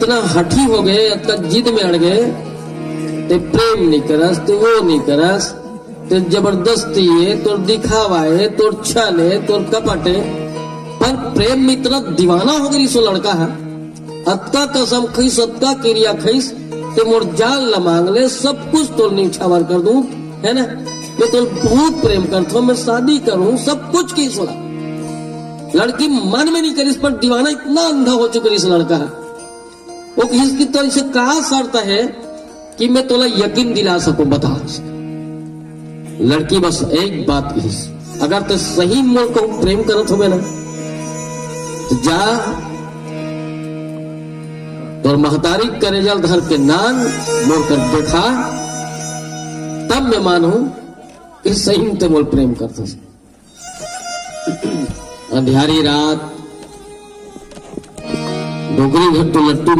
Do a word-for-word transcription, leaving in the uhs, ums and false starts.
इतना हठी हो गए, इतना जिद में अड़ गए, ते प्रेम नहीं करस, ते वो नहीं करस, ते जबरदस्ती है, तोर दिखावा है, तोर छल है, तोर कपट है। पर प्रेम में इतना दीवाना हो गई सो लड़का है, अतका कसम खइस, अतका किरिया खइस, ते मोर जान ल मांग ले, सब कुछ तोर निछावर कर दूं, है ना? मैं तोर बहुत प्रेम करता हूँ, मैं शादी करूँ, सब कुछ की सुना। लड़की मन में नहीं करिस, पर दीवाना इतना अंधा हो चुका इस लड़का है। वो किस की तो इसे कहा शर्त है कि मैं तोला यकीन दिला सकूं, बता। लड़की बस एक बात किस, अगर तो सही मोर कहूं प्रेम करत हो ना, तो जा तोर महतारी करेजल धर के नान मोर कर देखा, तब मैं मानूं कि सही में ते मोर प्रेम करत हो। अंधियारी रात, डोकरी घर तो लट्टू